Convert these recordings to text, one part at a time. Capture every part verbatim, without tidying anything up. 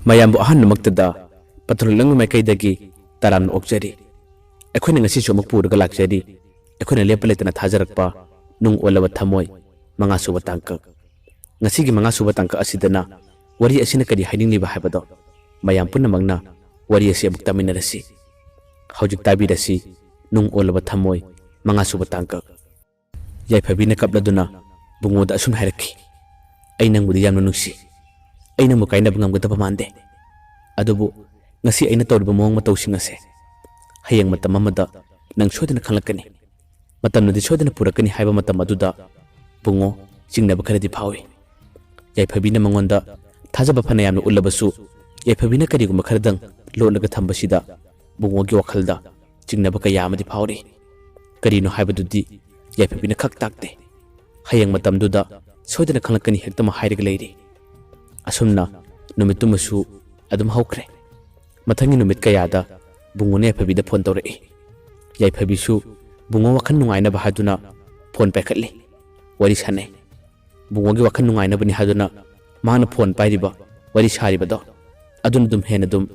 ꯃꯌꯥꯝꯕꯨ ꯑꯍꯥꯟꯕꯃꯛꯇꯗ ꯄꯇꯂꯨꯂꯪꯒꯤ ꯃꯥꯏꯀꯩꯗꯒꯤ ꯇꯔꯥꯝꯅ ꯑꯣꯛꯆꯔꯤ꯫ ꯑꯩꯈꯣꯏꯅ ꯉꯁꯤꯁꯨ ꯑꯃꯨꯛ ꯄꯨꯔꯒ ꯂꯥꯛꯆꯔꯤ꯫ ꯑꯩꯈꯣꯏꯅ ꯂꯦꯞꯄ ꯂꯩꯇꯅ ꯊꯥꯖꯔꯛꯄ ꯅꯨꯡ ꯑꯣꯜꯂꯕ ꯊꯃꯣꯏ ꯃꯉꯥꯁꯨꯕ ꯇꯥꯡꯀꯛ꯫ ꯉꯁꯤꯒꯤ ꯃꯉꯥꯁꯨꯕ ꯇꯥꯡꯀꯛ ꯑꯁꯤꯗꯅ ꯋꯥꯔꯤ ꯑꯁꯤꯅ ꯀꯔꯤ ꯍꯥꯏꯅꯤꯡꯂꯤꯕ ꯍꯥꯏꯕꯗꯣ ꯃꯌꯥꯝ ꯄꯨꯝꯅꯃꯛꯅ ꯋꯥꯔꯤ ꯑꯁꯤ ꯑꯃꯨꯛ ꯇꯥꯃꯤꯟꯅꯔꯁꯤ꯫ ꯍꯧꯖꯤꯛ ꯇꯥꯕꯤꯔꯁꯤ ꯅꯨꯡ ꯑꯣꯜꯂꯕ ꯊꯃꯣꯏ ꯃꯉꯥꯁꯨꯕ ꯇꯥꯡꯀꯛ꯫ ꯌꯥꯏꯐꯕꯤꯅ ꯀꯞꯂꯗꯨꯅ ꯕꯨꯡꯉꯣꯗ ꯑꯁꯨꯝ ꯍꯥꯏꯔꯛꯈꯤ, "ꯑꯩ ꯅꯪꯕꯨꯗꯤ ꯌꯥꯝꯅ ꯅꯨꯡꯁꯤ꯫ ꯑꯩ ꯅꯪꯕꯨ ꯀꯥꯏꯅꯕ ꯉꯝꯒꯗꯕ ꯃꯥꯟꯗꯦ꯫ ꯑꯗꯨꯕꯨ ꯉꯁꯤ ꯑꯩꯅ ꯇꯧꯔꯤꯕ ꯃꯑꯣꯡ ꯃꯇꯧꯁꯤꯡ ꯑꯁꯦ ꯍꯌꯦꯡ ꯃꯇꯝ ꯑꯃꯗ ꯅꯪ ꯁꯣꯏꯗꯅ ꯈꯪꯂꯛꯀꯅꯤ꯫ ꯃꯇꯝꯅꯗꯤ ꯁꯣꯏꯗꯅ ꯄꯨꯔꯛꯀꯅꯤ ꯍꯥꯏꯕ ꯃꯇꯝ ꯑꯗꯨꯗ ꯕꯨꯡꯉꯣ ꯆꯤꯡꯅꯕ ꯈꯔꯗꯤ ꯐꯥꯎꯏ꯫" ꯌꯥꯏꯐꯕꯤꯅ ꯃꯉꯣꯟꯗ ꯊꯥꯖꯕ ꯐꯅ ꯌꯥꯝꯅ ꯎꯠꯂꯕꯁꯨ ꯌꯥꯏꯐꯕꯤꯅ ꯀꯔꯤꯒꯨꯝꯕ ꯈꯔꯗꯪ ꯂꯣꯠꯂꯒ ꯊꯝꯕꯁꯤꯗ ꯕꯨꯡꯉꯣꯒꯤ ꯋꯥꯈꯜꯗ ꯆꯤꯡꯅꯕ ꯀꯌꯥ ꯑꯃꯗꯤ ꯐꯥꯎꯔꯤ꯫ ꯀꯔꯤꯅꯣ ꯍꯥꯏꯕꯗꯨꯗꯤ ꯌꯥꯏꯐꯕꯤꯅ ꯈꯛ ꯇꯥꯛꯇꯦ꯫ ꯍꯌꯦꯡ ꯃꯇꯝꯗꯨꯗ ꯁꯣꯏꯗꯅ ꯈꯪꯂꯛꯀꯅꯤ ꯍꯦꯛꯇꯃꯛ ꯍꯥꯏꯔꯒ ꯂꯩꯔꯤ꯫ ꯑꯁꯨꯝꯅ ꯅꯨꯃꯤꯠꯇꯨꯃꯁꯨ ꯑꯗꯨꯝ ꯍꯧꯈ꯭ꯔꯦ꯫ ꯃꯊꯪꯒꯤ ꯅꯨꯃꯤꯠ ꯀꯌꯥꯗ ꯕꯨꯡꯉꯣꯅ ꯌꯥꯏꯐꯕꯤꯗ ꯐꯣꯟ ꯇꯧꯔꯛꯏ꯫ ꯌꯥꯏꯐꯕꯤꯁꯨ ꯕꯨꯡꯉꯣ ꯋꯥꯈꯜ ꯅꯨꯡꯉꯥꯏꯅꯕ ꯍꯥꯏꯗꯨꯅ ꯐꯣꯟ ꯄꯥꯏꯈꯠꯂꯤ꯫ ꯋꯥꯔꯤ ꯁꯥꯟꯅꯩ꯫ ꯕꯨꯡꯉꯣꯒꯤ ꯋꯥꯈꯜ ꯅꯨꯡꯉꯥꯏꯅꯕꯅꯤ ꯍꯥꯏꯗꯨꯅ ꯃꯥꯅ ꯐꯣꯟ ꯄꯥꯏꯔꯤꯕ, ꯋꯥꯔꯤ ꯁꯥꯔꯤꯕꯗꯣ ꯑꯗꯨꯅ ꯑꯗꯨꯝ ꯍꯦꯟꯅ ꯑꯗꯨꯝ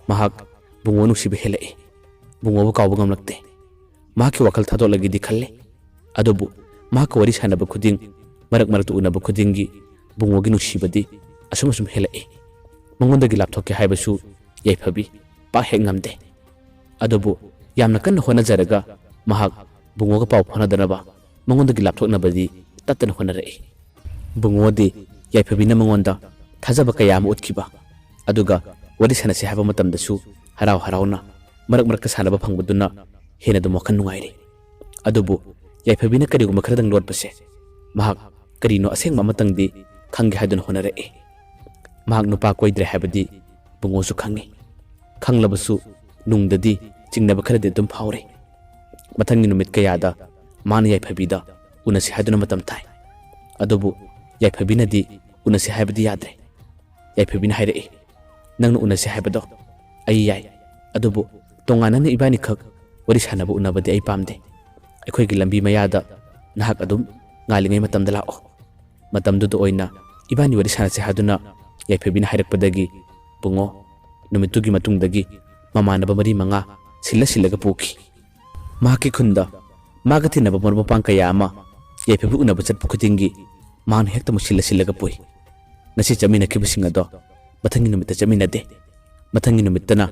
ꯃꯍꯥꯛ ꯕꯨꯡꯉꯣ ꯅꯨꯡꯁꯤꯕ ꯍꯦꯜꯂꯛꯏ꯫ ꯕꯨꯡꯉꯣꯕꯨ ꯀꯥꯎꯕ ꯉꯝꯂꯛꯇꯦ꯫ ꯃꯍꯥꯛꯀꯤ ꯋꯥꯈꯜ ꯊꯥꯗꯣꯛꯂꯒꯦꯗꯤ ꯈꯜꯂꯤ꯫ ꯑꯗꯨꯕꯨ ꯃꯍꯥꯛꯀ ꯋꯥꯔꯤ ꯁꯥꯟꯅꯕ ꯈꯨꯗꯤꯡ, ꯃꯔꯛ ꯃꯔꯛꯇ ꯎꯅꯕ ꯈꯨꯗꯤꯡꯒꯤ ꯕꯨꯡꯉꯣꯒꯤ ꯅꯨꯡꯁꯤꯕꯗꯤ ꯑꯁꯨꯝ ꯑꯁꯨꯝ ꯍꯦꯜꯂꯛꯏ꯫ ꯃꯉꯣꯟꯗꯒꯤ ꯂꯥꯞꯊꯣꯛꯀꯦ ꯍꯥꯏꯕꯁꯨ ꯌꯥꯏꯐꯕꯤ ꯄꯥꯛ ꯍꯦꯛ ꯉꯝꯗꯦ꯫ ꯑꯗꯨꯕꯨ ꯌꯥꯝꯅ ꯀꯟꯅ ꯍꯣꯠꯅꯖꯔꯒ ꯃꯍꯥꯛ ꯕꯨꯡꯉꯣꯒ ꯄꯥꯎ ꯐꯥꯎꯅꯗꯅꯕ ꯃꯉꯣꯟꯗꯒꯤ ꯂꯥꯞꯊꯣꯛꯅꯕꯗꯤ ꯇꯠꯇꯅ ꯍꯣꯠꯅꯔꯛꯏ꯫ ꯕꯨꯡꯉꯣꯗꯤ ꯌꯥꯏꯐꯕꯤꯅ ꯃꯉꯣꯟꯗ ꯊꯥꯖꯕ ꯀꯌꯥ ꯑꯃ ꯎꯠꯈꯤꯕ, ꯑꯗꯨꯒ ꯋꯥꯔꯤ ꯁꯥꯟꯅꯁꯤ ꯍꯥꯏꯕ ꯃꯇꯝꯗꯁꯨ ꯍꯔꯥꯎ ꯍꯔꯥꯎꯅ ꯃꯔꯛ ꯃꯔꯛꯇ ꯁꯥꯟꯅꯕ ꯐꯪꯕꯗꯨꯅ ꯍꯦꯟꯅ ꯑꯗꯨꯝ ꯋꯥꯈꯜ ꯅꯨꯡꯉꯥꯏꯔꯤ꯫ ꯑꯗꯨꯕꯨ ꯌꯥꯏꯐꯕꯤꯅ ꯀꯔꯤꯒꯨꯝꯕ ꯈꯔꯗꯪ ꯂꯣꯠꯄꯁꯦ ꯃꯍꯥꯛ ꯀꯔꯤꯅꯣ ꯑꯁꯦꯡꯕ ꯑꯃꯇꯪꯗꯤ ꯈꯪꯒꯦ ꯍꯥꯏꯗꯨꯅ ꯍꯣꯠꯅꯔꯛꯏ꯫ ꯃꯍꯥꯛ ꯅꯨꯄꯥ ꯀꯣꯏꯗ꯭ꯔꯦ ꯍꯥꯏꯕꯗꯤ ꯕꯨꯡꯉꯣꯁꯨ ꯈꯪꯏ꯫ ꯈꯪꯂꯕꯁꯨ ꯅꯨꯡꯗꯗꯤ ꯆꯤꯡꯅꯕ ꯈꯔꯗꯤ ꯑꯗꯨꯝ ꯐꯥꯎꯔꯤ꯫ ꯃꯊꯪꯒꯤ ꯅꯨꯃꯤꯠ ꯀꯌꯥꯗ ꯃꯥꯅ ꯌꯥꯏꯐꯕꯤꯗ ꯎꯅꯁꯤ ꯍꯥꯏꯗꯨꯅ ꯃꯇꯝ ꯊꯥꯏ꯫ ꯑꯗꯨꯕꯨ ꯌꯥꯏꯐꯕꯤꯅꯗꯤ ꯎꯅꯁꯤ ꯍꯥꯏꯕꯗꯤ ꯌꯥꯗ꯭ꯔꯦ꯫ ꯌꯥꯏꯐꯕꯤꯅ ꯍꯥꯏꯔꯛꯏ, "ꯅꯪꯅ ꯎꯅꯁꯤ ꯍꯥꯏꯕꯗꯣ ꯑꯩ ꯌꯥꯏ, ꯑꯗꯨꯕꯨ ꯇꯣꯉꯥꯟꯅꯅ ꯏꯕꯥꯅꯤꯈꯛ ꯋꯥꯔꯤ ꯁꯥꯟꯅꯕ ꯎꯅꯕꯗꯤ ꯑꯩ ꯄꯥꯝꯗꯦ꯫ ꯑꯩꯈꯣꯏꯒꯤ ꯂꯝꯕꯤ ꯃꯌꯥꯗ ꯅꯍꯥꯛ ꯑꯗꯨꯝ ꯉꯥꯜꯂꯤꯉꯩ ꯃꯇꯝꯗ ꯂꯥꯛꯑꯣ꯫" ꯃꯇꯝꯗꯨꯗ ꯑꯣꯏꯅ ꯏꯕꯥꯅꯤ ꯋꯥꯔꯤ ꯁꯥꯟꯅꯁꯤ ꯍꯥꯏꯗꯨꯅ ꯌꯥꯏꯐꯕꯤꯅ ꯍꯥꯏꯔꯛꯄꯗꯒꯤ ꯕꯨꯡꯉꯣ, ꯅꯨꯃꯤꯠꯇꯨꯒꯤ ꯃꯇꯨꯡꯗꯒꯤ ꯃꯃꯥꯟꯅꯕ ꯃꯔꯤ ꯃꯉꯥ ꯁꯤꯜꯂ ꯁꯤꯜꯂꯒ ꯄꯨꯈꯤ꯫ ꯃꯍꯥꯛꯀꯤ ꯈꯨꯟꯗ ꯃꯥꯒ ꯇꯤꯟꯅꯕ ꯃꯔꯨꯞ ꯃꯄꯥꯡ ꯀꯌꯥ ꯑꯃ ꯌꯥꯏꯐꯕꯤ ꯎꯅꯕ ꯆꯠꯄ ꯈꯨꯗꯤꯡꯒꯤ ꯃꯍꯥꯛꯅ ꯍꯦꯛꯇ ꯑꯃꯨꯛ ꯁꯤꯜꯂ ꯁꯤꯜꯂꯒ ꯄꯨꯏ꯫ ꯉꯁꯤ ꯆꯠꯃꯤꯟꯅꯈꯤꯕꯁꯤꯡ ꯑꯗꯣ ꯃꯊꯪꯒꯤ ꯅꯨꯃꯤꯠꯇ ꯆꯠꯃꯤꯟꯅꯗꯦ꯫ ꯃꯊꯪꯒꯤ ꯅꯨꯃꯤꯠꯇꯅ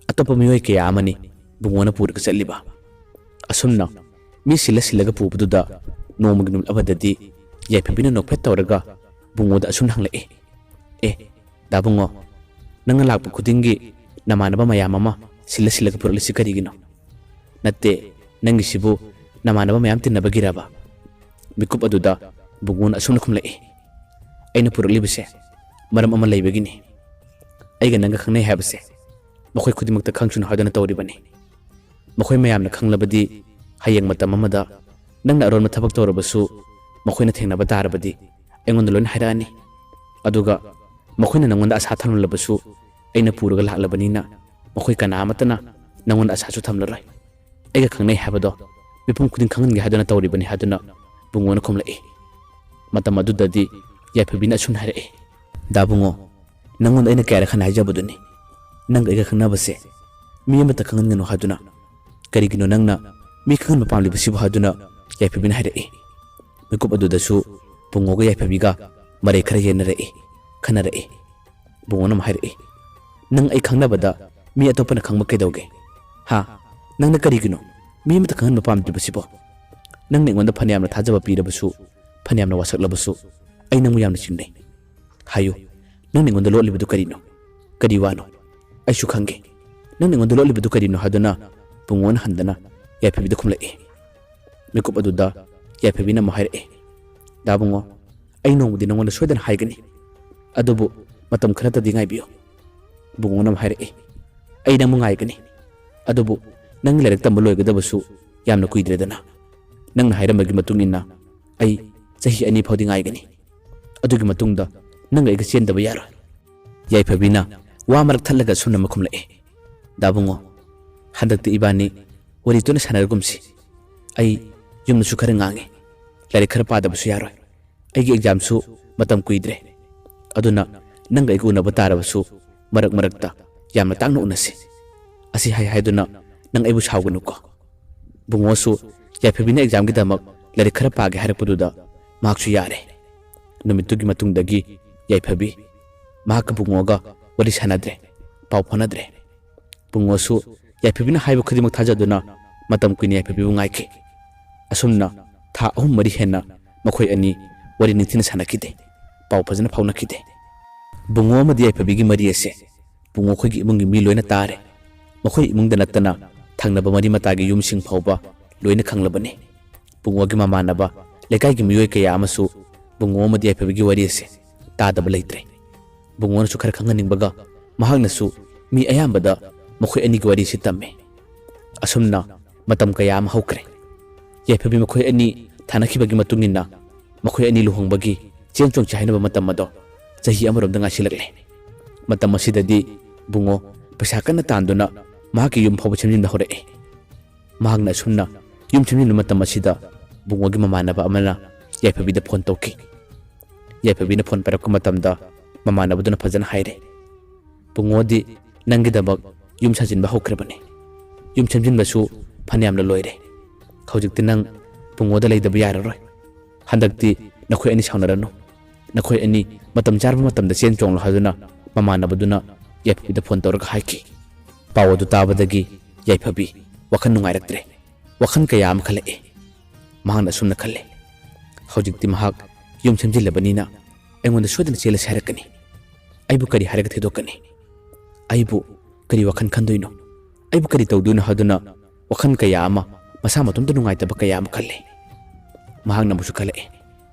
ꯑꯇꯣꯞꯄ ꯃꯤꯑꯣꯏ ꯀꯌꯥ ꯑꯃꯅꯤ ꯕꯨꯡꯉꯣꯅ ꯄꯨꯔꯒ ꯆꯠꯂꯤꯕ꯫ ꯑꯁꯨꯝꯅ ꯃꯤ ꯁꯤꯜꯂ ꯁꯤꯜꯂꯒ ꯄꯨꯕꯗꯨꯗ ꯅꯣꯡꯃꯒꯤ ꯅꯨꯃꯤꯠ ꯑꯃꯗꯗꯤ ꯌꯥꯏꯐꯕꯤꯅ ꯅꯣꯛꯐꯦꯠ ꯇꯧꯔꯒ ꯕꯨꯡꯉꯣꯗ ꯑꯁꯨꯝꯅ ꯍꯪꯂꯛꯏ, "ꯑꯦ, ꯗꯥ ꯕꯨꯡꯉꯣ, ꯅꯪꯅ ꯂꯥꯛꯄ ꯈꯨꯗꯤꯡꯒꯤ ꯅꯃꯥꯟꯅꯕ ꯃꯌꯥꯝ ꯑꯃ ꯁꯤꯜꯂ ꯁꯤꯜꯂꯒ ꯄꯨꯔꯛꯂꯤꯁꯤ ꯀꯔꯤꯒꯤꯅꯣ? ꯅꯠꯇꯦ, ꯅꯪꯒꯤꯁꯤꯕꯨ ꯅꯃꯥꯟꯅꯕ ꯃꯌꯥꯝ ꯇꯤꯟꯅꯕꯒꯤꯔꯕ?" ꯃꯤꯀꯨꯞ ꯑꯗꯨꯗ ꯕꯨꯡꯉꯣꯅ ꯑꯁꯨꯝꯅ ꯈꯨꯝꯂꯛꯏ, "ꯑꯩꯅ ꯄꯨꯔꯛꯂꯤꯕꯁꯦ ꯃꯔꯝ ꯑꯃ ꯂꯩꯕꯒꯤꯅꯤ꯫ ꯑꯩꯒ ꯅꯪꯒ ꯈꯪꯅꯩ ꯍꯥꯏꯕꯁꯦ ꯃꯈꯣꯏ ꯈꯨꯗꯤꯡꯃꯛꯇ ꯈꯪꯁꯅꯨ ꯍꯥꯏꯗꯨꯅ ꯇꯧꯔꯤꯕꯅꯤ꯫ ꯃꯈꯣꯏ ꯃꯌꯥꯝꯅ ꯈꯪꯂꯕꯗꯤ ꯍꯌꯦꯡ ꯃꯇꯝ ꯑꯃꯗ ꯅꯪꯅ ꯑꯔꯣꯟꯕ ꯊꯕꯛ ꯇꯧꯔꯕꯁꯨ ꯃꯈꯣꯏꯅ ꯊꯦꯡꯅꯕ ꯇꯥꯔꯕꯗꯤ ꯑꯩꯉꯣꯟꯗ ꯂꯣꯏꯅ ꯍꯥꯏꯔꯛꯑꯅꯤ꯫ ꯑꯗꯨꯒ ꯃꯈꯣꯏꯅ ꯅꯪꯉꯣꯟꯗ ꯑꯁꯥ ꯊꯝꯂꯕꯁꯨ ꯑꯩꯅ ꯄꯨꯔꯒ ꯂꯥꯛꯂꯕꯅꯤꯅ ꯃꯈꯣꯏ ꯀꯅꯥ ꯑꯃꯠꯇꯅ ꯅꯪꯉꯣꯟꯗ ꯑꯁꯥꯁꯨ ꯊꯝꯂꯔꯣꯏ꯫ ꯑꯩꯒ ꯈꯪꯅꯩ ꯍꯥꯏꯕꯗꯣ ꯃꯤꯄꯨꯝ ꯈꯨꯗꯤꯡ ꯈꯪꯍꯟꯒꯦ ꯍꯥꯏꯗꯨꯅ ꯇꯧꯔꯤꯕꯅꯤ" ꯍꯥꯏꯗꯨꯅ ꯕꯨꯡꯉꯣꯅ ꯈꯨꯝꯂꯛꯏ꯫ ꯃꯇꯝ ꯑꯗꯨꯗꯗꯤ ꯌꯥꯏꯐꯕꯤꯅ ꯑꯁꯨꯝꯅ ꯍꯥꯏꯔꯛꯏ, "ꯗꯥ ꯕꯨꯡꯉꯣ, ꯅꯪꯉꯣꯟꯗ ꯑꯩꯅ ꯀꯌꯥꯔꯛ ꯍꯟꯅ ꯍꯥꯏꯖꯕꯗꯨꯅꯤ, ꯅꯪꯒ ꯑꯩꯒ ꯈꯪꯅꯕꯁꯦ ꯃꯤ ꯑꯃꯠꯇ ꯈꯪꯍꯟꯒꯅꯨ ꯍꯥꯏꯗꯨꯅ꯫ ꯀꯔꯤꯒꯤꯅꯣ ꯅꯪꯅ ꯃꯤ ꯈꯪꯍꯟꯕ ꯄꯥꯝꯂꯤꯕꯁꯤꯕꯨ?" ꯍꯥꯏꯗꯨꯅ ꯌꯥꯏꯐꯕꯤꯅ ꯍꯥꯏꯔꯛꯏ꯫ ꯃꯤꯀꯨꯞ ꯑꯗꯨꯗꯁꯨ ꯕꯨꯡꯉꯣꯒ ꯌꯥꯏꯐꯕꯤꯒ ꯃꯔꯩ ꯈꯔ ꯌꯦꯟꯅꯔꯛꯏ, ꯈꯟꯅꯔꯛꯏ꯫ ꯕꯨꯡꯉꯣꯅ ꯑꯃꯨꯛ ꯍꯥꯏꯔꯛꯏ, "ꯅꯪ ꯑꯩ ꯈꯪꯅꯕꯗ ꯃꯤ ꯑꯇꯣꯞꯄꯅ ꯈꯪꯕ ꯀꯩꯗꯧꯒꯦ? ꯍꯥ? ꯅꯪꯅ ꯀꯔꯤꯒꯤꯅꯣ ꯃꯤ ꯑꯃꯠꯇ ꯈꯪꯍꯟꯕ ꯄꯥꯝꯗ꯭ꯔꯤꯕꯁꯤꯕꯣ? ꯅꯪꯅ ꯑꯩꯉꯣꯟꯗ ꯐꯅꯌꯥꯝꯅ ꯊꯥꯖꯕ ꯄꯤꯔꯕꯁꯨ, ꯐꯅꯌꯥꯝꯅ ꯋꯥꯁꯛꯂꯕꯁꯨ, ꯑꯩ ꯅꯪꯕꯨ ꯌꯥꯝꯅ ꯆꯤꯡꯅꯩ꯫ ꯍꯥꯏꯌꯨ, ꯅꯪꯅ ꯑꯩꯉꯣꯟꯗ ꯂꯣꯠꯂꯤꯕꯗꯨ ꯀꯔꯤꯅꯣ? ꯀꯔꯤ ꯋꯥꯅꯣ? ꯑꯩꯁꯨ ꯈꯪꯒꯦ꯫ ꯅꯪꯅ ꯑꯩꯉꯣꯟꯗ ꯂꯣꯠꯂꯤꯕꯗꯨ ꯀꯔꯤꯅꯣ?" ꯍꯥꯏꯗꯨꯅ ꯕꯨꯡꯉꯣꯅ ꯍꯟꯗꯅ ꯌꯥꯏꯐꯕꯤꯗ ꯈꯨꯝꯂꯛꯏ꯫ ꯃꯤꯀꯨꯞ ꯑꯗꯨꯗ ꯌꯥꯏꯐꯕꯤꯅ ꯑꯃꯨꯛ ꯍꯥꯏꯔꯛꯏ, "ꯗꯥ ꯕꯨꯡꯉꯣ, ꯑꯩ ꯅꯣꯡꯃꯗꯤ ꯅꯉꯣꯟꯗ ꯁꯣꯏꯗꯅ ꯍꯥꯏꯒꯅꯤ꯫ ꯑꯗꯨꯕꯨ ꯃꯇꯝ ꯈꯔꯇꯗꯤ ꯉꯥꯏꯕꯤꯌꯨ꯫ ꯕꯨꯡꯉꯣꯅ ꯑꯃꯨꯛ ꯍꯥꯏꯔꯛꯏ, "ꯑꯩ ꯅꯪꯕꯨ ꯉꯥꯏꯒꯅꯤ꯫ ꯑꯗꯨꯕꯨ ꯅꯪꯒꯤ ꯂꯥꯏꯔꯤꯛ ꯇꯝꯕ ꯂꯣꯏꯒꯗꯕꯁꯨ ꯌꯥꯝꯅ ꯀꯨꯏꯗ꯭ꯔꯦꯗꯅ꯫ ꯅꯪꯅ ꯍꯥꯏꯔꯝꯕꯒꯤ ꯃꯇꯨꯡ ꯏꯟꯅ ꯑꯩ ꯆꯍꯤ ꯑꯅꯤ ꯐꯥꯎꯗꯤ ꯉꯥꯏꯒꯅꯤ꯫ ꯑꯗꯨꯒꯤ ꯃꯇꯨꯡꯗ ꯅꯪꯒ ꯑꯩꯒ ꯆꯦꯟꯗꯕ ꯌꯥꯔꯣꯏ꯫" ꯌꯥꯏꯐꯕꯤꯅ ꯋꯥ ꯃꯔꯛ ꯊꯠꯂꯒ ꯑꯁꯨꯝꯅ ꯑꯃ ꯈꯨꯝꯂꯛꯏ, "ꯗꯥ ꯕꯨꯡꯉꯣ, ꯍꯟꯗꯛꯇꯤ ꯏꯕꯥꯅꯤ ꯋꯥꯔꯤ ꯇꯣꯏꯅ ꯁꯥꯟꯅꯔꯒꯨꯝꯁꯤ꯫ ꯑꯩ ꯌꯨꯝꯗꯁꯨ ꯈꯔ ꯉꯥꯡꯉꯤ꯫ ꯂꯥꯏꯔꯤꯛ ꯈꯔ ꯄꯥꯗꯕꯁꯨ ꯌꯥꯔꯣꯏ꯫ ꯑꯩꯒꯤ ꯑꯦꯛꯖꯥꯝꯁꯨ ꯃꯇꯝ ꯀꯨꯏꯗ꯭ꯔꯦ꯫ ꯑꯗꯨꯅ ꯅꯪꯒ ꯑꯩꯒ ꯎꯅꯕ ꯇꯥꯔꯕꯁꯨ ꯃꯔꯛ ꯃꯔꯛꯇ ꯌꯥꯝꯅ ꯇꯥꯡꯅ ꯎꯅꯁꯤ꯫ ꯑꯁꯤ ꯍꯥꯏ ꯍꯥꯏꯗꯨꯅ ꯅꯪ ꯑꯩꯕꯨ ꯁꯥꯎꯒꯅꯨꯀꯣ꯫ ꯕꯨꯡꯉꯣꯁꯨ ꯌꯥꯏꯐꯕꯤꯅ ꯑꯦꯛꯖꯥꯝꯒꯤꯗꯃꯛ ꯂꯥꯏꯔꯤꯛ ꯈꯔ ꯄꯥꯒꯦ ꯍꯥꯏꯔꯛꯄꯗꯨꯗ ꯃꯍꯥꯛꯁꯨ ꯌꯥꯔꯦ꯫ ꯅꯨꯃꯤꯠꯇꯨꯒꯤ ꯃꯇꯨꯡꯗꯒꯤ ꯌꯥꯏꯐꯕꯤ ꯃꯍꯥꯛꯀ ꯕꯨꯡꯉꯣꯒ ꯋꯥꯔꯤ ꯁꯥꯟꯅꯗ꯭ꯔꯦ, ꯄꯥꯎ ꯐꯥꯎꯅꯗ꯭ꯔꯦ꯫ ꯕꯨꯡꯉꯣꯁꯨ ꯌꯥꯏꯐꯕꯤꯅ ꯍꯥꯏꯕ ꯈꯨꯗꯤꯡꯃꯛ ꯊꯥꯖꯗꯨꯅ ꯃꯇꯝ ꯀꯨꯏꯅ ꯌꯥꯏꯐꯕꯤꯕꯨ ꯉꯥꯏꯈꯤ꯫ ꯑꯁꯨꯝꯅ ꯊꯥ ꯑꯍꯨꯝ ꯃꯔꯤ ꯍꯦꯟꯅ ꯃꯈꯣꯏ ꯑꯅꯤ ꯋꯥꯔꯤ ꯅꯤꯡꯊꯤꯅ ꯁꯥꯟꯅꯈꯤꯗꯦ, ꯄꯥꯎ ꯐꯖꯅ ꯐꯥꯎꯅꯈꯤꯗꯦ꯫ ꯕꯨꯡꯉꯣ ꯑꯃꯗꯤ ꯌꯥꯏꯐꯕꯤꯒꯤ ꯃꯔꯤ ꯑꯁꯦ ꯕꯨꯡꯉꯣ ꯑꯩꯈꯣꯏꯒꯤ ꯏꯃꯨꯡꯒꯤ ꯃꯤ ꯂꯣꯏꯅ ꯇꯥꯔꯦ꯫ ꯃꯈꯣꯏ ꯏꯃꯨꯡꯗ ꯅꯠꯇꯅ ꯊꯪꯅꯕ ꯃꯔꯤ ꯃꯇꯥꯒꯤ ꯌꯨꯝꯁꯤꯡ ꯐꯥꯎꯕ ꯂꯣꯏꯅ ꯈꯪꯂꯕꯅꯤ꯫ ꯕꯨꯡꯉꯣꯒꯤ ꯃꯃꯥꯟꯅꯕ ꯂꯩꯀꯥꯏꯒꯤ ꯃꯤꯑꯣꯏ ꯀꯌꯥ ꯑꯃꯁꯨ ꯕꯨꯡꯉꯣ ꯑꯃꯗꯤ ꯌꯥꯏꯐꯕꯤꯒꯤ ꯋꯥꯔꯤ ꯑꯁꯦ ꯇꯥꯗꯕ ꯂꯩꯇ꯭ꯔꯦ꯫ ꯕꯨꯡꯉꯣꯅꯁꯨ ꯈꯔ ꯈꯪꯍꯟꯅꯤꯡꯕꯒ ꯃꯍꯥꯛꯅꯁꯨ ꯃꯤ ꯑꯌꯥꯝꯕꯗ ꯃꯈꯣꯏ ꯑꯅꯤꯒꯤ ꯋꯥꯔꯤꯁꯤ ꯇꯝꯃꯤ꯫ ꯑꯁꯨꯝꯅ ꯃꯇꯝ ꯀꯌꯥ ꯑꯃ ꯍꯧꯈ꯭ꯔꯦ꯫ ꯌꯥꯏꯐꯕꯤ ꯃꯈꯣꯏ ꯑꯅꯤ ꯊꯥꯅꯈꯤꯕꯒꯤ ꯃꯇꯨꯡ ꯏꯟꯅ ꯃꯈꯣꯏ ꯑꯅꯤ ꯂꯨꯍꯣꯡꯕꯒꯤ ꯆꯦꯟ ꯆꯣꯡꯁꯤ ꯍꯥꯏꯅꯕ ꯃꯇꯝ ꯑꯗꯣ ꯆꯍꯤ ꯑꯃꯔꯣꯝꯗ ꯉꯥꯏꯁꯤꯜꯂꯛꯂꯦ꯫ ꯃꯇꯝ ꯑꯁꯤꯗꯗꯤ ꯕꯨꯡꯉꯣ ꯄꯩꯁꯥ ꯀꯟꯅ ꯇꯥꯟꯗꯨꯅ ꯃꯍꯥꯛꯀꯤ ꯌꯨꯝ ꯐꯥꯎꯕ ꯁꯦꯝꯖꯤꯟꯕ ꯍꯧꯔꯛꯏ꯫ ꯃꯍꯥꯛꯅ ꯑꯁꯨꯝꯅ ꯌꯨꯝ ꯁꯦꯝꯖꯤꯟꯕ ꯃꯇꯝ ꯑꯁꯤꯗ ꯕꯨꯡꯉꯣꯒꯤ ꯃꯃꯥꯟꯅꯕ ꯑꯃꯅ ꯌꯥꯏꯐꯕꯤꯗ ꯐꯣꯟ ꯇꯧꯈꯤ꯫ ꯌꯥꯏꯐꯕꯤꯅ ꯐꯣꯟ ꯄꯥꯏꯔꯛꯄ ꯃꯇꯝꯗ ꯃꯃꯥꯟꯅꯕꯗꯨꯅ ꯐꯖꯅ ꯍꯥꯏꯔꯦ, "ꯕꯨꯡꯉꯣꯗꯤ ꯅꯪꯒꯤꯗꯃꯛ ꯌꯨꯝ ꯁꯥꯖꯤꯟꯕ ꯍꯧꯈ꯭ꯔꯕꯅꯤ꯫ ꯌꯨꯝ ꯁꯦꯝꯖꯤꯟꯕꯁꯨ ꯐꯅꯌꯥꯝꯅ ꯂꯣꯏꯔꯦ꯫ ꯍꯧꯖꯤꯛꯇꯤ ꯅꯪ ꯕꯨꯡꯉꯣꯗ ꯂꯩꯗꯕ ꯌꯥꯔꯔꯣꯏ꯫ ꯍꯟꯗꯛꯇꯤ ꯅꯈꯣꯏ ꯑꯅꯤ ꯁꯥꯎꯅꯔꯅꯨ꯫ ꯅꯈꯣꯏ ꯑꯅꯤ ꯃꯇꯝ ꯆꯥꯔꯕ ꯃꯇꯝꯗ ꯆꯦꯟ ꯆꯣꯡꯂꯣ" ꯍꯥꯏꯗꯨꯅ ꯃꯃꯥꯟꯅꯕꯗꯨꯅ ꯌꯥꯏꯐꯕꯤꯗ ꯐꯣꯟ ꯇꯧꯔꯒ ꯍꯥꯏꯈꯤ꯫ ꯄꯥꯎ ꯑꯗꯨ ꯇꯥꯕꯗꯒꯤ ꯌꯥꯏꯐꯕꯤ ꯋꯥꯈꯜ ꯅꯨꯡꯉꯥꯏꯔꯛꯇ꯭ꯔꯦ꯫ ꯋꯥꯈꯜ ꯀꯌꯥ ꯑꯃ ꯈꯜꯂꯛꯑꯦ꯫ ꯃꯍꯥꯛꯅ ꯑꯁꯨꯝꯅ ꯈꯜꯂꯦ, "ꯍꯧꯖꯤꯛꯇꯤ ꯃꯍꯥꯛ ꯌꯨꯝ ꯁꯦꯝꯖꯤꯜꯂꯕꯅꯤꯅ ꯑꯩꯉꯣꯟꯗ ꯁꯣꯏꯗꯅ ꯆꯦꯜꯂꯁꯤ ꯍꯥꯏꯔꯛꯀꯅꯤ꯫ ꯑꯩꯕꯨ ꯀꯔꯤ ꯍꯥꯏꯔꯒ ꯊꯦꯗꯣꯛꯀꯅꯤ? ꯑꯩꯕꯨ ꯀꯔꯤ ꯋꯥꯈꯜ ꯈꯟꯗꯣꯏꯅꯣ? ꯑꯩꯕꯨ ꯀꯔꯤ ꯇꯧꯗꯣꯏꯅꯣ?" ꯍꯥꯏꯗꯨꯅ ꯋꯥꯈꯜ ꯀꯌꯥ ꯑꯃ, ꯃꯁꯥ ꯃꯇꯣꯝꯇ ꯅꯨꯡꯉꯥꯏꯇꯕ ꯀꯌꯥ ꯑꯃ ꯈꯜꯂꯦ꯫ ꯃꯍꯥꯛꯅ ꯑꯃꯨꯛꯁꯨ ꯈꯜꯂꯛꯑꯦ,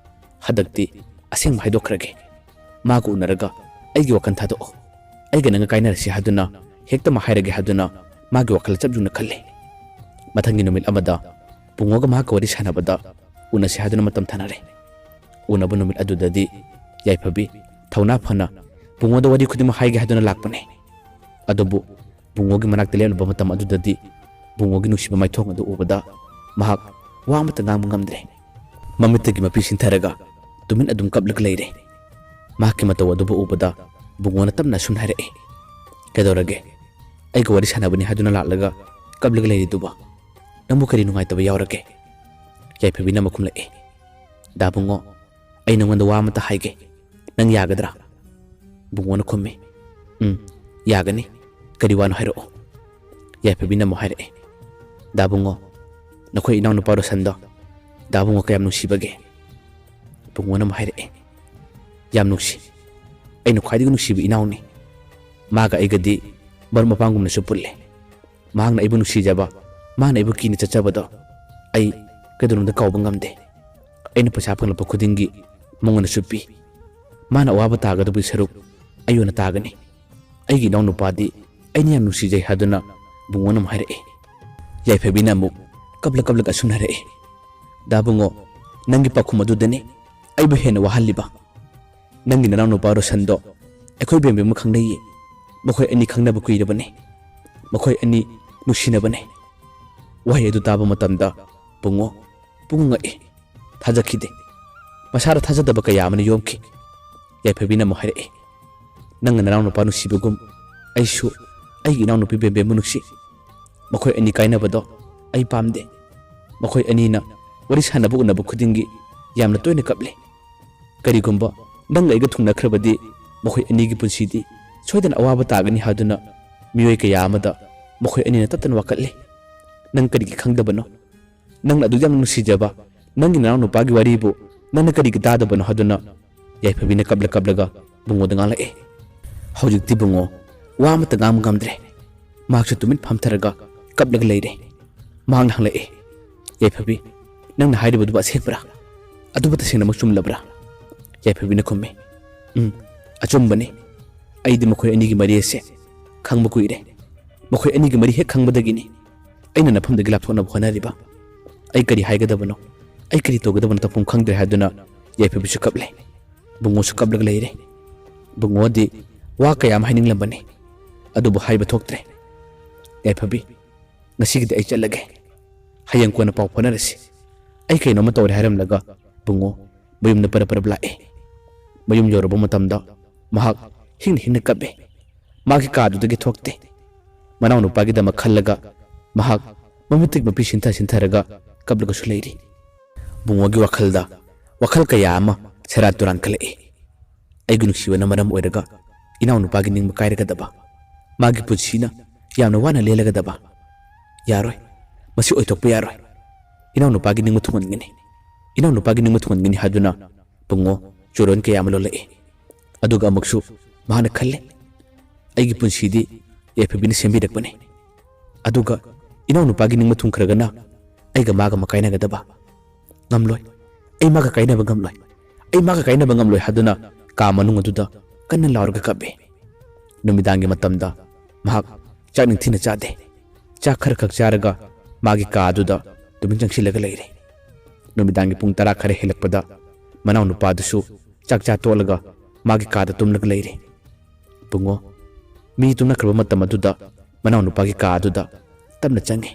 "ꯍꯟꯗꯛꯇꯤ ꯑꯁꯦꯡꯕ ꯍꯥꯏꯗꯣꯛꯈ꯭ꯔꯒꯦ꯫ ꯃꯥꯒ ꯎꯅꯔꯒ ꯑꯩꯒꯤ ꯋꯥꯈꯜ ꯊꯥꯗꯣꯛꯑꯣ꯫ ꯑꯩꯒ ꯅꯪꯒ ꯀꯥꯏꯅꯔꯁꯤ" ꯍꯥꯏꯗꯨꯅ ꯍꯦꯛꯇꯃꯛ ꯍꯥꯏꯔꯒꯦ ꯍꯥꯏꯗꯨꯅ ꯃꯥꯒꯤ ꯋꯥꯈꯜ ꯆꯞ ꯌꯨꯡꯅ ꯈꯜꯂꯦ꯫ ꯃꯊꯪꯒꯤ ꯅꯨꯃꯤꯠ ꯑꯃꯗ ꯕꯨꯡꯉꯣꯒ ꯃꯍꯥꯛꯀ ꯋꯥꯔꯤ ꯁꯥꯟꯅꯕꯗ ꯎꯅꯁꯤ ꯍꯥꯏꯗꯨꯅ ꯃꯇꯝ ꯊꯥꯅꯔꯦ꯫ ꯎꯅꯕ ꯅꯨꯃꯤꯠ ꯑꯗꯨꯗꯗꯤ ꯌꯥꯏꯐꯕꯤ ꯊꯧꯅꯥ ꯐꯅ ꯕꯨꯡꯉꯣꯗ ꯋꯥꯔꯤ ꯈꯨꯗꯤꯡꯃꯛ ꯍꯥꯏꯒꯦ ꯍꯥꯏꯗꯨꯅ ꯂꯥꯛꯄꯅꯦ꯫ ꯑꯗꯨꯕꯨ ꯕꯨꯡꯉꯣꯒꯤ ꯃꯅꯥꯛꯇ ꯂꯦꯞꯂꯨꯕ ꯃꯇꯝ ꯑꯗꯨꯗꯗꯤ ꯕꯨꯡꯉꯣꯒꯤ ꯅꯨꯡꯁꯤꯕ ꯃꯥꯏꯊꯣꯡ ꯑꯗꯨ ꯎꯕꯗ ꯃꯍꯥꯛ ꯋꯥ ꯑꯃꯠꯇ ꯉꯥꯡꯕ ꯉꯝꯗ꯭ꯔꯦ꯫ ꯃꯃꯤꯠꯇꯒꯤ ꯃꯄꯤ ꯁꯤꯟꯊꯔꯒ ꯇꯨꯃꯤꯟ ꯑꯗꯨꯝ ꯀꯞꯂꯒ ꯂꯩꯔꯦ꯫ ꯃꯍꯥꯛꯀꯤ ꯃꯇꯧ ꯑꯗꯨꯕꯨ ꯎꯕꯗ ꯕꯨꯡꯉꯣꯅ ꯇꯞꯅ ꯑꯁꯨꯝꯅ ꯍꯥꯏꯔꯛꯏ, "ꯀꯩꯗꯧꯔꯒꯦ? ꯑꯩꯒ ꯋꯥꯔꯤ ꯁꯥꯟꯅꯕꯅꯤ ꯍꯥꯏꯗꯨꯅ ꯂꯥꯛꯂꯒ ꯀꯞꯂꯒ ꯂꯩꯔꯤꯗꯨꯕꯣ? ꯅꯪꯕꯨ ꯀꯔꯤ ꯅꯨꯡꯉꯥꯏꯇꯕ ꯌꯥꯎꯔꯒꯦ?" ꯌꯥꯏꯐꯕꯤꯅ ꯑꯃꯨꯛ ꯈꯨꯝꯂꯛꯑꯦ, "ꯗꯥ ꯕꯨꯡꯉꯣ, ꯑꯩ ꯅꯉꯣꯟꯗ ꯋꯥ ꯑꯃꯇ ꯍꯥꯏꯒꯦ꯫ ꯅꯪ ꯌꯥꯒꯗ꯭ꯔꯥ?" ꯕꯨꯡꯉꯣꯅ ꯈꯨꯝꯃꯤ, "ꯎꯝ, ꯌꯥꯒꯅꯤ꯫ ꯀꯔꯤ ꯋꯥꯅꯣ ꯍꯥꯏꯔꯛꯑꯣ꯫" ꯌꯥꯏꯐꯕꯤꯅ ꯑꯃꯨꯛ ꯍꯥꯏꯔꯛꯑꯦ, "ꯗꯥ ꯕꯨꯡꯉꯣ, ꯅꯈꯣꯏ ꯏꯅꯥꯎꯅꯨꯄꯥ ꯔꯣꯁꯟꯗꯣ ꯗꯥ ꯕꯨꯡꯉꯣ ꯀꯌꯥꯝ ꯅꯨꯡꯁꯤꯕꯒꯦ?" ꯕꯨꯡꯉꯣꯅ ꯑꯃꯨꯛ ꯍꯥꯏꯔꯛꯑꯦ, "ꯌꯥꯝ ꯅꯨꯡꯁꯤ꯫ ꯑꯩꯅ ꯈ꯭ꯋꯥꯏꯗꯒꯤ ꯅꯨꯡꯁꯤꯕ ꯏꯅꯥꯎꯅꯤ꯫ ꯃꯥꯒ ꯑꯩꯒꯗꯤ ꯃꯔꯨꯞ ꯃꯄꯥꯡꯒꯨꯝꯅꯁꯨ ꯄꯨꯜꯂꯦ꯫ ꯃꯍꯥꯛꯅ ꯑꯩꯕꯨ ꯅꯨꯡꯁꯤꯖꯕ, ꯃꯥꯅ ꯑꯩꯕꯨ ꯀꯤꯅ ꯆꯠꯆꯕꯗꯣ ꯑꯩ ꯀꯩꯗꯧꯅꯨꯡꯗ ꯀꯥꯎꯕ ꯉꯝꯗꯦ꯫ ꯑꯩꯅ ꯄꯩꯁꯥ ꯐꯪꯂꯛꯄ ꯈꯨꯗꯤꯡꯒꯤ ꯃꯉꯣꯟꯗꯁꯨ ꯄꯤ꯫ ꯃꯥꯅ ꯑꯋꯥꯕ ꯇꯥꯒꯗꯕꯒꯤ ꯁꯔꯨꯛ ꯑꯩ ꯑꯣꯏꯅ ꯇꯥꯒꯅꯤ꯫ ꯑꯩꯒꯤ ꯏꯅꯥꯎꯅꯨꯄꯥꯗꯤ ꯑꯩꯅ ꯌꯥꯝ ꯅꯨꯡꯁꯤꯖꯩ" ꯍꯥꯏꯗꯨꯅ ꯕꯨꯡꯉꯣꯅ ꯑꯃꯨꯛ ꯍꯥꯏꯔꯛꯑꯦ꯫ ꯌꯥꯏꯐꯕꯤꯅ ꯑꯃꯨꯛ ꯀꯞꯂ ꯀꯞꯂꯒ ꯑꯁꯨꯝꯅ ꯍꯥꯏꯔꯛꯑꯦ, "ꯗꯥ ꯕꯨꯡꯉꯣ, ꯅꯪꯒꯤ ꯄꯥꯎꯈꯨꯝ ꯑꯗꯨꯗꯅꯤ ꯑꯩꯕꯨ ꯍꯦꯟꯅ ꯋꯥꯍꯜꯂꯤꯕ꯫ ꯅꯪꯒꯤ ꯅꯅꯥꯎꯅꯨꯄꯥ ꯔꯣꯁꯟꯗꯣ ꯑꯩꯈꯣꯏ ꯕꯦꯝꯕꯦꯝꯒ ꯈꯪꯅꯩꯌꯦ꯫ ꯃꯈꯣꯏ ꯑꯅꯤ ꯈꯪꯅꯕ ꯀꯨꯏꯔꯕꯅꯤ꯫ ꯃꯈꯣꯏ ꯑꯅꯤ ꯅꯨꯡꯁꯤꯅꯕꯅꯤ꯫" ꯋꯥꯍꯩ ꯑꯗꯨ ꯇꯥꯕ ꯃꯇꯝꯗ ꯕꯨꯡꯉꯣ ꯄꯨꯡꯉꯛ ꯉꯛꯏ꯫ ꯊꯥꯖꯈꯤꯗꯦ꯫ ꯃꯁꯥꯗ ꯊꯥꯖꯗꯕ ꯀꯌꯥ ꯑꯃꯅ ꯌꯣꯝꯈꯤ꯫ ꯌꯥꯏꯐꯕꯤꯅ ꯑꯃꯨꯛ ꯍꯥꯏꯔꯛꯏ, "ꯅꯪꯅ ꯅꯅꯥꯎꯅꯨꯄꯥ ꯅꯨꯡꯁꯤꯕꯒꯨꯝ ꯑꯩꯁꯨ ꯑꯩꯒꯤ ꯏꯅꯥꯎꯅꯨꯄꯤ ꯕꯦꯝꯕꯦꯝꯕꯨ ꯅꯨꯡꯁꯤ꯫ ꯃꯈꯣꯏ ꯑꯅꯤ ꯀꯥꯏꯅꯕꯗꯣ ꯑꯩ ꯄꯥꯝꯗꯦ꯫ ꯃꯈꯣꯏ ꯑꯅꯤꯅ ꯋꯥꯔꯤ ꯁꯥꯟꯅꯕ ꯎꯅꯕ ꯈꯨꯗꯤꯡꯒꯤ ꯌꯥꯝꯅ ꯇꯣꯏꯅ ꯀꯞꯂꯤ꯫ ꯀꯔꯤꯒꯨꯝꯕ ꯅꯪꯒ ꯑꯩꯒ ꯊꯨꯡꯅꯈ꯭ꯔꯕꯗꯤ ꯃꯈꯣꯏ ꯑꯅꯤꯒꯤ ꯄꯨꯟꯁꯤꯗꯤ ꯁꯣꯏꯗꯅ ꯑꯋꯥꯕ ꯇꯥꯒꯅꯤ" ꯍꯥꯏꯗꯨꯅ ꯃꯤꯑꯣꯏ ꯀꯌꯥ ꯑꯃꯗ ꯃꯈꯣꯏ ꯑꯅꯤꯅ ꯇꯠꯇꯅ ꯋꯥꯀꯠꯂꯤ꯫ "ꯅꯪ ꯀꯔꯤꯒꯤ ꯈꯪꯗꯕꯅꯣ? ꯅꯪꯅ ꯑꯗꯨꯛ ꯌꯥꯝꯅ ꯅꯨꯡꯁꯤꯖꯕ ꯅꯪꯒꯤ ꯅꯅꯥꯎ ꯅꯨꯄꯥꯒꯤ ꯋꯥꯔꯤꯕꯨ ꯅꯪꯅ ꯀꯔꯤꯒꯤ ꯇꯥꯗꯕꯅꯣ?" ꯍꯥꯏꯗꯨꯅ ꯌꯥꯏꯐꯕꯤꯅ ꯀꯞꯂ ꯀꯞꯂꯒ ꯕꯨꯡꯉꯣꯗ ꯉꯥꯡꯂꯛꯑꯦ꯫ ꯍꯧꯖꯤꯛꯇꯤ ꯕꯨꯡꯉꯣ ꯋꯥ ꯑꯃꯠꯇ ꯉꯥꯡꯕ ꯉꯝꯗ꯭ꯔꯦ꯫ ꯃꯍꯥꯛꯁꯨ ꯇꯨꯃꯤꯟ ꯐꯝꯊꯔꯒ ꯀꯞꯂꯒ ꯂꯩꯔꯦ꯫ ꯃꯍꯥꯛꯅ ꯍꯪꯂꯛꯑꯦ, "ꯌꯥꯏꯐꯕꯤ, ꯅꯪꯅ ꯍꯥꯏꯔꯤꯕꯗꯨꯕꯨ ꯑꯁꯦꯡꯕ꯭ꯔꯥ? ꯑꯗꯨꯕꯨ ꯇꯁꯦꯡꯅꯃꯛ ꯆꯨꯝꯂꯕ꯭ꯔꯥ?" ꯌꯥꯏꯐꯕꯤꯅ ꯈꯨꯝꯃꯤ, "ꯎꯝ, ꯑꯆꯨꯝꯕꯅꯤ꯫ ꯑꯩꯗꯤ ꯃꯈꯣꯏ ꯑꯅꯤꯒꯤ ꯃꯔꯤ ꯑꯁꯦ ꯈꯪꯕ ꯀꯨꯏꯔꯦ꯫ ꯃꯈꯣꯏ ꯑꯅꯤꯒꯤ ꯃꯔꯤ ꯍꯦꯛ ꯈꯪꯕꯗꯒꯤꯅꯤ ꯑꯩꯅ ꯅꯐꯝꯗꯒꯤ ꯂꯥꯞꯊꯣꯛꯅꯕ ꯍꯣꯠꯅꯔꯤꯕ꯫ ꯑꯩ ꯀꯔꯤ ꯍꯥꯏꯒꯗꯕꯅꯣ, ꯑꯩ ꯀꯔꯤ ꯇꯧꯒꯗꯕꯅꯣ ꯇꯧꯐꯝ ꯈꯪꯗ꯭ꯔꯦ" ꯍꯥꯏꯗꯨꯅ ꯌꯥꯏꯐꯕꯤꯁꯨ ꯀꯞꯂꯦ꯫ ꯕꯨꯡꯉꯣꯁꯨ ꯀꯞꯂꯒ ꯂꯩꯔꯦ꯫ ꯕꯨꯡꯉꯣꯗꯤ ꯋꯥ ꯀꯌꯥ ꯑꯃ ꯍꯥꯏꯅꯤꯡꯂꯝꯕꯅꯤ, ꯑꯗꯨꯕꯨ ꯍꯥꯏꯕ ꯊꯣꯛꯇ꯭ꯔꯦ꯫ "ꯌꯥꯏꯐꯕꯤ, ꯉꯁꯤꯒꯤꯗꯤ ꯑꯩ ꯆꯠꯂꯒꯦ꯫ ꯍꯌꯦꯡ ꯀꯣꯟꯅ ꯄꯥꯎ ꯐꯥꯎꯅꯔꯁꯤ꯫ ꯑꯩ ꯀꯩꯅꯣꯝꯃ ꯇꯧꯔꯦ" ꯍꯥꯏꯔꯝꯂꯒ ꯕꯨꯡꯉꯣ ꯃꯌꯨꯝꯗ ꯄꯔꯞ ꯄꯔꯞ ꯂꯥꯛꯑꯦ꯫ ꯃꯌꯨꯝ ꯌꯧꯔꯕ ꯃꯇꯝꯗ ꯃꯍꯥꯛ ꯍꯤꯡꯅ ꯍꯤꯡꯅ ꯀꯞꯄꯦ꯫ ꯃꯥꯒꯤ ꯀꯥꯗꯨꯗꯒꯤ ꯊꯣꯛꯇꯦ꯫ ꯃꯅꯥꯎꯅꯨꯄꯥꯒꯤꯗꯃꯛ ꯈꯜꯂꯒ ꯃꯍꯥꯛ ꯃꯃꯤꯠꯇꯒꯤ ꯃꯄꯤ ꯁꯤꯟꯊ ꯁꯤꯟꯊꯔꯒ ꯀꯞꯂꯒꯁꯨ ꯂꯩꯔꯤ꯫ ꯕꯨꯡꯉꯣꯒꯤ ꯋꯥꯈꯜꯗ ꯋꯥꯈꯜ ꯀꯌꯥ ꯑꯃ ꯁꯦꯔꯥꯟ ꯇꯨꯔꯥꯟ ꯈꯜꯂꯛꯏ꯫ ꯑꯩꯒꯤ ꯅꯨꯡꯁꯤꯕꯅ ꯃꯔꯝ ꯑꯣꯏꯔꯒ ꯏꯅꯥꯎꯅꯨꯄꯥꯒꯤ ꯅꯤꯡꯕ ꯀꯥꯏꯔꯒꯗꯕ, ꯃꯥꯒꯤ ꯄꯨꯟꯁꯤꯅ ꯌꯥꯝꯅ ꯋꯥꯅ ꯂꯦꯜꯂꯒꯗꯕ꯫ ꯌꯥꯔꯣꯏ, ꯃꯁꯤ ꯑꯣꯏꯊꯣꯛꯄ ꯌꯥꯔꯣꯏ꯫ ꯏꯅꯥꯎꯅꯨꯄꯥꯒꯤ ꯅꯤꯡꯕ ꯊꯨꯡꯍꯟꯒꯅꯤ, ꯏꯅꯥꯎꯅꯨꯄꯥꯒꯤ ꯅꯤꯡꯕ ꯊꯨꯡꯍꯟꯒꯅꯤ ꯍꯥꯏꯗꯨꯅ ꯕꯨꯡꯉꯣ ꯆꯨꯔꯣꯟ ꯀꯌꯥ ꯑꯃ ꯂꯣꯜꯂꯛꯏ꯫ ꯑꯗꯨꯒ ꯑꯃꯨꯛꯁꯨ ꯃꯍꯥꯛꯅ ꯈꯜꯂꯦ, "ꯑꯩꯒꯤ ꯄꯨꯟꯁꯤꯗꯤ ꯌꯥꯏꯐꯕꯤꯅ ꯁꯦꯝꯕꯤꯔꯛꯄꯅꯤ꯫ ꯑꯗꯨꯒ ꯏꯅꯥꯎꯅꯨꯄꯥꯒꯤ ꯅꯤꯡꯕ ꯊꯨꯡꯈ꯭ꯔꯒꯅ ꯑꯩꯒ ꯃꯥꯒ ꯑꯃ ꯀꯥꯏꯅꯒꯗꯕ? ꯉꯝꯂꯣꯏ꯫ ꯑꯩ ꯃꯥꯒ ꯀꯥꯏꯅꯕ ꯉꯝꯂꯣꯏ꯫ ꯑꯩ ꯃꯥꯒ ꯀꯥꯏꯅꯕ ꯉꯝꯂꯣꯏ" ꯍꯥꯏꯗꯨꯅ ꯀꯥ ꯃꯅꯨꯡ ꯑꯗꯨꯗ ꯀꯟꯅ ꯂꯥꯎꯔꯒ ꯀꯞꯄꯤ꯫ ꯅꯨꯃꯤꯗꯥꯡꯒꯤ ꯃꯇꯝꯗ ꯃꯍꯥꯛ ꯆꯥꯛ ꯅꯤꯡꯊꯤꯅ ꯆꯥꯗꯦ꯫ ꯆꯥꯛ ꯈꯔꯈꯛ ꯆꯥꯔꯒ ꯃꯥꯒꯤ ꯀꯥ ꯑꯗꯨꯗ ꯇꯨꯃꯤꯟ ꯆꯪꯁꯤꯜꯂꯒ ꯂꯩꯔꯦ꯫ ꯅꯨꯃꯤꯗꯥꯡꯒꯤ ꯄꯨꯡ ꯇꯔꯥ ꯈꯔ ꯍꯦꯜꯂꯛꯄꯗ ꯃꯅꯥꯎꯅꯨꯄꯥꯗꯨꯁꯨ ꯆꯥꯛ ꯆꯥ ꯇꯣꯛꯂꯒ ꯃꯥꯒꯤ ꯀꯥꯗ ꯇꯨꯝꯂꯒ ꯂꯩꯔꯦ꯫ ꯕꯨꯡꯉꯣ, ꯃꯤ ꯇꯨꯝꯅꯈ꯭ꯔꯕ ꯃꯇꯝ ꯑꯗꯨꯗ ꯃꯅꯥꯎꯅꯨꯄꯥꯒꯤ ꯀꯥ ꯑꯗꯨꯗ ꯇꯞꯅ ꯆꯪꯉꯤ꯫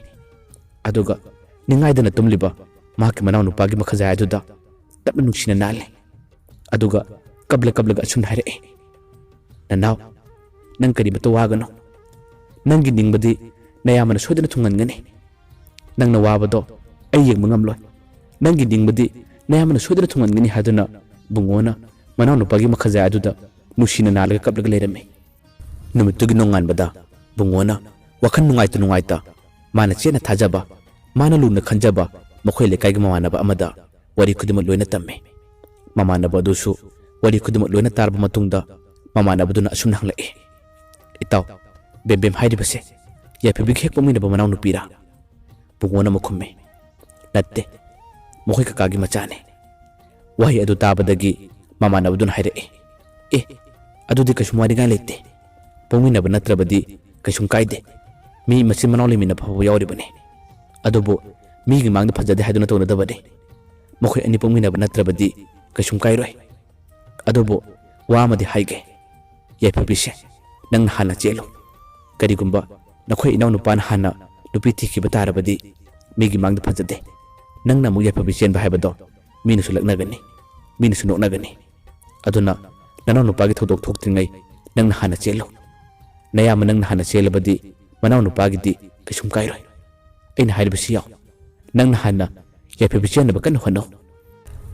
ꯑꯗꯨꯒ ꯅꯤꯡꯉꯥꯏꯗꯅ ꯇꯨꯝꯂꯤꯕ ꯃꯍꯥꯛꯀꯤ ꯃꯅꯥꯎꯅꯨꯄꯥꯒꯤ ꯃꯈꯖꯥꯏ ꯑꯗꯨꯗ ꯇꯞꯅ ꯅꯨꯡꯁꯤꯅ ꯅꯥꯜꯂꯦ꯫ ꯑꯗꯨꯒ ꯀꯞꯂ ꯀꯞꯂꯒ ꯑꯁꯨꯝꯅ ꯍꯥꯏꯔꯛꯏ, "ꯅꯅꯥꯎ, ꯅꯪ ꯀꯔꯤꯃꯇ ꯋꯥꯒꯅꯨ꯫ ꯅꯪꯒꯤ ꯅꯤꯡꯕꯗꯤ ꯅꯌꯥꯝꯕꯅ ꯁꯣꯏꯗꯅ ꯊꯨꯡꯍꯟꯒꯅꯤ꯫ ꯅꯪꯅ ꯋꯥꯕꯗꯣ ꯑꯩ ꯌꯦꯡꯕ ꯉꯝꯂꯣꯏ꯫ ꯅꯪꯒꯤ ꯅꯤꯡꯕꯗꯤ ꯅꯌꯥꯝꯕꯅ ꯁꯣꯏꯗꯅ ꯊꯨꯡꯍꯟꯒꯅꯤ" ꯍꯥꯏꯗꯨꯅ ꯕꯨꯡꯉꯣꯅ ꯃꯅꯥꯎꯅꯨꯄꯥꯒꯤ ꯃꯈꯖꯥꯏ ꯑꯗꯨꯗ ꯅꯨꯡꯁꯤꯅ ꯅꯥꯜꯂꯒ ꯀꯞꯂꯒ ꯂꯩꯔꯝꯃꯤ꯫ ꯅꯨꯃꯤꯠꯇꯨꯒꯤ ꯅꯣꯡꯉꯥꯟꯕꯗ ꯕꯨꯡꯉꯣꯅ ꯋꯥꯈꯜ ꯅꯨꯡꯉꯥꯏꯇ ꯅꯨꯡꯉꯥꯏꯇ ꯃꯥꯅ ꯆꯦꯠꯅ ꯊꯥꯖꯕ, ꯃꯥꯅ ꯂꯨꯅ ꯈꯟꯖꯕ ꯃꯈꯣꯏ ꯂꯩꯀꯥꯏꯒꯤ ꯃꯃꯥꯟꯅꯕ ꯑꯃꯗ ꯋꯥꯔꯤ ꯈꯨꯗꯤꯡꯃꯛ ꯂꯣꯏꯅ ꯇꯝꯃꯤ꯫ ꯃꯃꯥꯟꯅꯕ ꯑꯗꯨꯁꯨ ꯋꯥꯔꯤ ꯈꯨꯗꯤꯡꯃꯛ ꯂꯣꯏꯅ ꯇꯥꯔꯕ ꯃꯇꯨꯡꯗ ꯃꯃꯥꯟꯅꯕꯗꯨꯅ ꯑꯁꯨꯝꯅ ꯍꯪꯂꯛꯏ, "ꯏꯇꯥꯎ, ꯕꯦꯝꯕꯦꯝ ꯍꯥꯏꯔꯤꯕꯁꯦ ꯌꯥꯏꯐꯕꯤꯒ ꯍꯦꯛ ꯄꯣꯛꯃꯤꯟꯅꯕ ꯃꯅꯥꯎꯅꯨꯄꯤꯔꯥ?" ꯕꯨꯡꯉꯣꯅ ꯑꯃꯨꯛ ꯈꯨꯝꯃꯤ, "ꯅꯠꯇꯦ, ꯃꯈꯣꯏ ꯀꯀꯥꯒꯤ ꯃꯆꯥꯅꯤ꯫" ꯋꯥꯍꯩ ꯑꯗꯨ ꯇꯥꯕꯗꯒꯤ ꯃꯃꯥꯟꯅꯕꯗꯨꯅ ꯍꯥꯏꯔꯛꯏ, "ꯑꯦ, ꯑꯗꯨꯗꯤ ꯀꯩꯁꯨꯝ ꯋꯥꯅꯤꯡꯉꯥꯏ ꯂꯩꯇꯦ꯫ ꯄꯣꯛꯃꯤꯟꯅꯕ ꯅꯠꯇ꯭ꯔꯕꯗꯤ ꯀꯩꯁꯨꯝ ꯀꯥꯏꯗꯦ꯫ ꯃꯤ ꯃꯆꯤꯟ ꯃꯅꯥꯎ ꯂꯩꯃꯤꯟꯅꯕ ꯐꯥꯎꯕ ꯌꯥꯎꯔꯤꯕꯅꯤ꯫ ꯑꯗꯨꯕꯨ ꯃꯤꯒꯤ ꯃꯥꯡꯗ ꯐꯖꯗꯦ ꯍꯥꯏꯗꯨꯅ ꯇꯧꯅꯗꯕꯅꯤ꯫ ꯃꯈꯣꯏ ꯑꯅꯤ ꯄꯣꯛꯃꯤꯟꯅꯕ ꯅꯠꯇ꯭ꯔꯕꯗꯤ ꯀꯩꯁꯨꯝ ꯀꯥꯏꯔꯣꯏ꯫ ꯑꯗꯨꯕꯨ ꯋꯥ ꯑꯃꯗꯤ ꯍꯥꯏꯒꯦ꯫ ꯌꯥꯏꯐꯕꯤꯁꯦ, ꯅꯪꯅ ꯍꯥꯟꯅ ꯆꯦꯜꯂꯨ꯫ ꯀꯔꯤꯒꯨꯝꯕ ꯅꯈꯣꯏ ꯏꯅꯥꯎꯅꯨꯄꯥꯅ ꯍꯥꯟꯅ ꯅꯨꯄꯤ ꯊꯤꯈꯤꯕ ꯇꯥꯔꯕꯗꯤ ꯃꯤꯒꯤ ꯃꯥꯡꯗ ꯐꯖꯗꯦ꯫ ꯅꯪꯅ ꯑꯃꯨꯛ ꯌꯥꯏꯐꯕꯤ ꯆꯦꯟꯕ ꯍꯥꯏꯕꯗꯣ ꯃꯤꯅꯁꯨ ꯂꯛꯅꯒꯅꯤ, ꯃꯤꯅꯁꯨ ꯅꯣꯛꯅꯒꯅꯤ꯫ ꯑꯗꯨꯅ ꯅꯅꯥꯎ ꯅꯨꯄꯥꯒꯤ ꯊꯧꯗꯣꯛ ꯊꯣꯛꯇ꯭ꯔꯤꯉꯩ ꯅꯪꯅ ꯍꯥꯟꯅ ꯆꯦꯜꯂꯨ꯫" ꯅꯌꯥꯝꯕ ꯅꯪꯅ ꯍꯥꯟꯅ ꯆꯦꯜꯂꯕꯗꯤ ꯃꯅꯥꯎ ꯅꯨꯄꯥꯒꯤꯗꯤ ꯀꯩꯁꯨꯝ ꯀꯥꯏꯔꯣꯏ꯫ ꯑꯩꯅ ꯍꯥꯏꯔꯤꯕꯁꯤ ꯌꯥꯎ꯫ ꯅꯪꯅ ꯍꯥꯟꯅ ꯌꯥꯏꯐꯕꯤ ꯆꯦꯟꯅꯕ ꯀꯟꯅ ꯍꯣꯠꯅꯧ꯫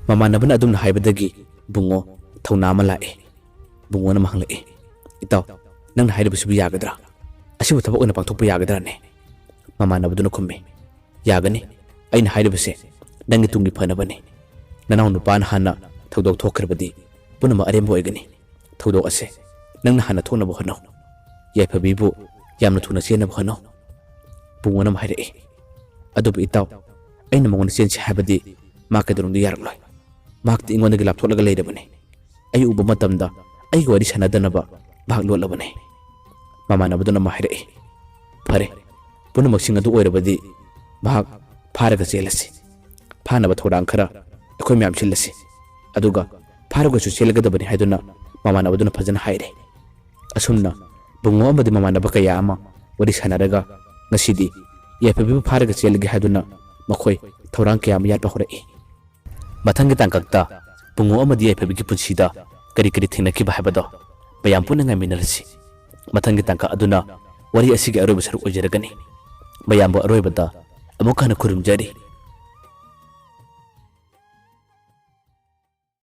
ꯃꯃꯥꯟꯅꯕꯅ ꯑꯗꯨꯝꯅ ꯍꯥꯏꯕꯗꯒꯤ ꯕꯨꯡꯉꯣ ꯊꯧꯅꯥ ꯑꯃ ꯂꯥꯛꯑꯦ꯫ ꯕꯨꯡꯉꯣꯅ ꯑꯃ ꯍꯪꯂꯛꯑꯦ, "ꯏꯇꯥꯎ, ꯅꯪꯅ ꯍꯥꯏꯔꯤꯕꯁꯤꯕꯨ ꯌꯥꯒꯗ꯭ꯔꯥ? ꯑꯁꯤꯕꯨ ꯊꯕꯛ ꯑꯣꯏꯅ ꯄꯥꯡꯊꯣꯛꯄ ꯌꯥꯒꯗ꯭ꯔꯥꯅꯦ?" ꯃꯃꯥꯟꯅꯕꯗꯨꯅ ꯈꯨꯝꯃꯤ, "ꯌꯥꯒꯅꯤ꯫ ꯑꯩꯅ ꯍꯥꯏꯔꯤꯕꯁꯦ ꯅꯪꯒꯤ ꯇꯨꯡꯒꯤ ꯐꯅꯕꯅꯤ꯫ ꯅꯅꯥꯎ ꯅꯨꯄꯥꯅ ꯍꯥꯟꯅ ꯊꯧꯗꯣꯛ ꯊꯣꯛꯈ꯭ꯔꯕꯗꯤ ꯄꯨꯝꯅꯃꯛ ꯑꯔꯦꯝꯕ ꯑꯣꯏꯒꯅꯤ꯫ ꯊꯧꯗꯣꯛ ꯑꯁꯦ ꯅꯪꯅ ꯍꯥꯟꯅ ꯊꯣꯛꯅꯕ ꯍꯣꯠꯅꯧ꯫ ꯌꯥꯏꯐꯕꯤꯕꯨ ꯌꯥꯝꯅ ꯊꯨꯅ ꯆꯦꯟꯅꯕ ꯍꯣꯠꯅꯧ꯫" ꯕꯨꯡꯉꯣꯅ ꯑꯃ ꯍꯥꯏꯔꯛꯏ, "ꯑꯗꯨꯕꯨ ꯏꯇꯥꯎ, ꯑꯩꯅ ꯃꯉꯣꯟꯗ ꯆꯦꯟꯁꯤ ꯍꯥꯏꯕꯗꯤ ꯃꯥ ꯀꯩꯗꯧꯅꯨꯡꯗ ꯌꯥꯔꯛꯂꯣꯏ꯫ ꯃꯍꯥꯛꯇꯤ ꯑꯩꯉꯣꯟꯗꯒꯤ ꯂꯥꯞꯊꯣꯛꯂꯒ ꯂꯩꯔꯕꯅꯤ꯫ ꯑꯩ ꯎꯕ ꯃꯇꯝꯗ ꯑꯩꯒ ꯋꯥꯔꯤ ꯁꯥꯟꯅꯗꯅꯕ ꯃꯍꯥꯛ ꯂꯣꯠꯂꯕꯅꯤ꯫" ꯃꯃꯥꯟꯅꯕꯗꯨꯅ ꯑꯃ ꯍꯥꯏꯔꯛꯏ, "ꯐꯔꯦ, ꯄꯨꯝꯅꯃꯛꯁꯤꯡ ꯑꯗꯨ ꯑꯣꯏꯔꯕꯗꯤ ꯃꯍꯥꯛ ꯐꯥꯔꯒ ꯆꯦꯜꯂꯁꯤ꯫ ꯐꯥꯅꯕ ꯊꯧꯔꯥꯡ ꯈꯔ ꯑꯩꯈꯣꯏ ꯃꯌꯥꯝ ꯁꯤꯜꯂꯁꯤ꯫ ꯑꯗꯨꯒ ꯐꯥꯔꯒꯁꯨ ꯆꯦꯜꯂꯒꯗꯕꯅꯤ" ꯍꯥꯏꯗꯨꯅ ꯃꯃꯥꯟꯅꯕꯗꯨꯅ ꯐꯖꯅ ꯍꯥꯏꯔꯦ꯫ ꯑꯁꯨꯝꯅ ꯕꯨꯡꯉꯣ ꯑꯃꯗꯤ ꯃꯃꯥꯟꯅꯕ ꯀꯌꯥ ꯑꯃ ꯋꯥꯔꯤ ꯁꯥꯟꯅꯔꯒ ꯉꯁꯤꯗꯤ ꯌꯥꯏꯐꯕꯤꯕꯨ ꯐꯥꯔꯒ ꯆꯦꯜꯂꯒꯦ ꯍꯥꯏꯗꯨꯅ ꯃꯈꯣꯏ ꯊꯧꯔꯥꯡ ꯀꯌꯥ ꯑꯃ ꯌꯥꯠꯄ ꯍꯧꯔꯛꯏ꯫ ꯃꯊꯪꯒꯤ ꯇꯥꯡꯀꯛꯇ ꯕꯨꯡꯉꯣ ꯑꯃꯗꯤ ꯌꯥꯏꯐꯕꯤꯒꯤ ꯄꯨꯟꯁꯤꯗ ꯀꯔꯤ ꯀꯔꯤ ꯊꯦꯡꯅꯈꯤꯕ ꯍꯥꯏꯕꯗꯣ ꯃꯌꯥꯝ ꯄꯨꯟꯅ ꯉꯥꯏꯃꯤꯟꯅꯔꯁꯤ꯫ ꯃꯊꯪꯒꯤ ꯇꯥꯡꯀꯛ ꯑꯗꯨꯅ ꯋꯥꯔꯤ ꯑꯁꯤꯒꯤ ꯑꯔꯣꯏꯕ ꯁꯔꯨꯛ ꯑꯣꯏꯖꯔꯒꯅꯤ꯫ ꯃꯌꯥꯝꯕꯨ ꯑꯔꯣꯏꯕꯗ ꯑꯃꯨꯛ ꯍꯟꯅ ꯈꯨꯔꯨꯝꯖꯔꯤ꯫